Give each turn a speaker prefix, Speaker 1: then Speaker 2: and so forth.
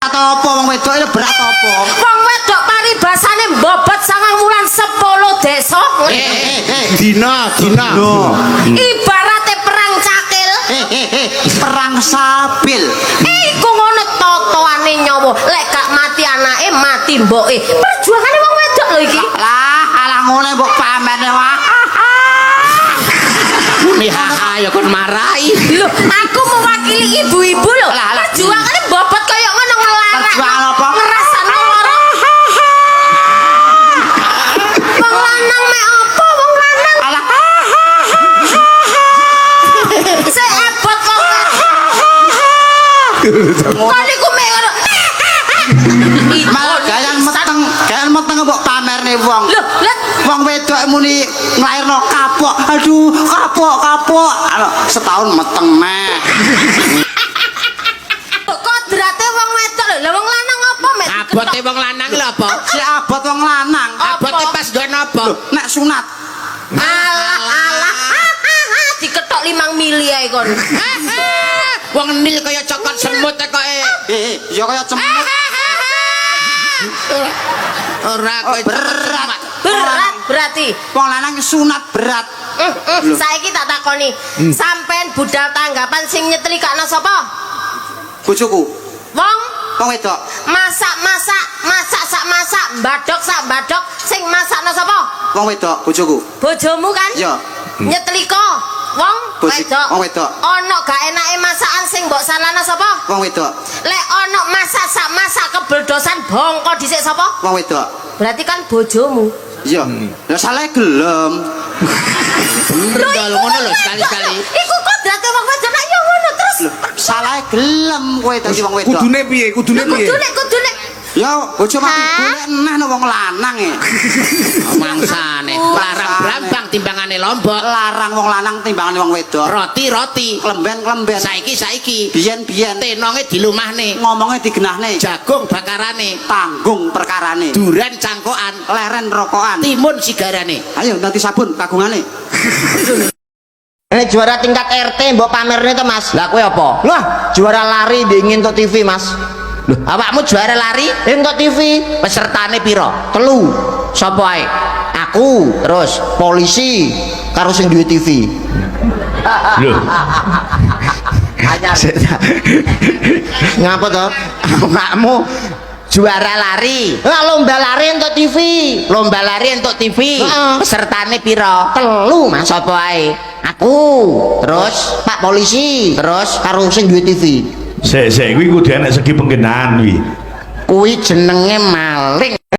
Speaker 1: Apa wong wedok itu berat apa?
Speaker 2: Wong wedok paribasane mbobot 9 wulan 10 desa.
Speaker 1: Eh, eh, eh.
Speaker 3: Dina, dina.
Speaker 2: Ibarate perang cakil.
Speaker 1: Eh, eh, eh, perang sabil.
Speaker 2: Iku ngono totoane nyawa. Lek gak mati anake, mati mboke. Perjuangane wong wedok lho iki.
Speaker 1: Lah, alah ngono mbok pamerne wah.
Speaker 3: Muni haha ya kon marahi.
Speaker 2: Lho, aku mewakili ibu-ibu lho.
Speaker 1: Lah, lah.
Speaker 2: Perjuangane bobot kaya ngono ngelarak.
Speaker 1: Perjuangan apa?
Speaker 2: Ngrasakno lara. Wong lanang mek apa wong lanang?
Speaker 1: Alah,
Speaker 2: Sik abot wong Kon iku mek ngono.
Speaker 1: Malah gayan meteng mbok pamerne wong.
Speaker 2: Lho, lah.
Speaker 1: Wong wedok muni nglairno kapok. Aduh, kapok, kapok. Anu, setahun meteng meh.
Speaker 2: Kodrate wong wedok lho. Lah wong lanang apa mek?
Speaker 3: Abote wong lanang lho apa?
Speaker 1: Si abot wong lanang.
Speaker 2: Apa?
Speaker 3: Abote pas nggon apa?
Speaker 1: Lho, nek sunat.
Speaker 2: Alah alah. Diketok 5 mili ae kon.
Speaker 3: Wong nil kaya cokot semut kok e.
Speaker 1: Eh, eh, ya kaya cemut.
Speaker 3: Ora
Speaker 1: Oh,
Speaker 3: kaya
Speaker 1: berat.
Speaker 2: Berat berarti.
Speaker 1: Wong lanang sunat berat.
Speaker 2: Saiki tak takoni. Sampean budal tanggapan sing nyetlikakno sapa?
Speaker 1: Bojoku,
Speaker 2: Wong
Speaker 1: wong wedok.
Speaker 2: Masak-masak, masak sak masak, badok sak badok, sing masakno sapa?
Speaker 1: Wong wedok, bojoku.
Speaker 2: Bojomu kan?
Speaker 1: Iya.
Speaker 2: Nyetlika wong wedok.
Speaker 1: Wong wedok.
Speaker 2: Ono gak enake masakan sing mbok salahno sapa?
Speaker 1: Wong wedok,
Speaker 2: Lek ono masak sak masak kebeldosan bongko dhisik sapa?
Speaker 1: Wong wedok.
Speaker 2: Berarti kan bojomu.
Speaker 1: Iya. Lah salah gelem.
Speaker 3: Bener dol ngono lho sekali-sekali.
Speaker 2: Iku kodrate wong wedok nek ya ngono terus.
Speaker 1: Lho, salah gelem kowe dadi wong wedok.
Speaker 4: Kudune piye? Kudune piye?
Speaker 2: Kudune kudune
Speaker 1: Ya bojo mati
Speaker 2: Hah?
Speaker 1: golek neh no wong lanang e.
Speaker 3: Mangsane larang brambang timbangane lombok.
Speaker 1: Larang wong lanang timbangane wong wedok.
Speaker 3: Roti-roti.
Speaker 1: Klemben-klemben.
Speaker 3: Saiki-saiki
Speaker 1: Biyen-biyen
Speaker 3: tenonge dilumahne,
Speaker 1: ngomongnya digenahne,
Speaker 3: jagung bakarane,
Speaker 1: tanggung perkarane,
Speaker 3: duren cangkokan,
Speaker 1: leren rokokan.
Speaker 3: Timun sigarane.
Speaker 1: Ayo nanti sabun kagungane.
Speaker 5: Ini juara tingkat RT mbok pamerne to, Mas.
Speaker 3: Lah kowe apa?
Speaker 5: Lah, juara lari dingin entuk TV, Mas.
Speaker 3: Lho, awakmu juara lari?
Speaker 5: Entuk TV.
Speaker 3: Pesertane piro?
Speaker 5: Telu.
Speaker 3: Sapa ae?
Speaker 5: Aku,
Speaker 3: Terus?
Speaker 5: Polisi karo sing duwe TV.
Speaker 4: Lho.
Speaker 5: Anyar. Ngapa to?
Speaker 3: Awakmu juara lari.
Speaker 5: Lah lomba lari entuk TV.
Speaker 3: Lomba lari entuk TV.
Speaker 5: Heeh.
Speaker 3: Pesertane piro?
Speaker 5: Telu, Mas.
Speaker 3: Sapa ae?
Speaker 5: Aku,
Speaker 3: Terus?
Speaker 5: Pak polisi,
Speaker 3: Terus?
Speaker 5: Karo sing duwe TV.
Speaker 4: Sik sik kuwi kudu enek segi penggenahan kuwi.
Speaker 3: Kuwi jenenge maling.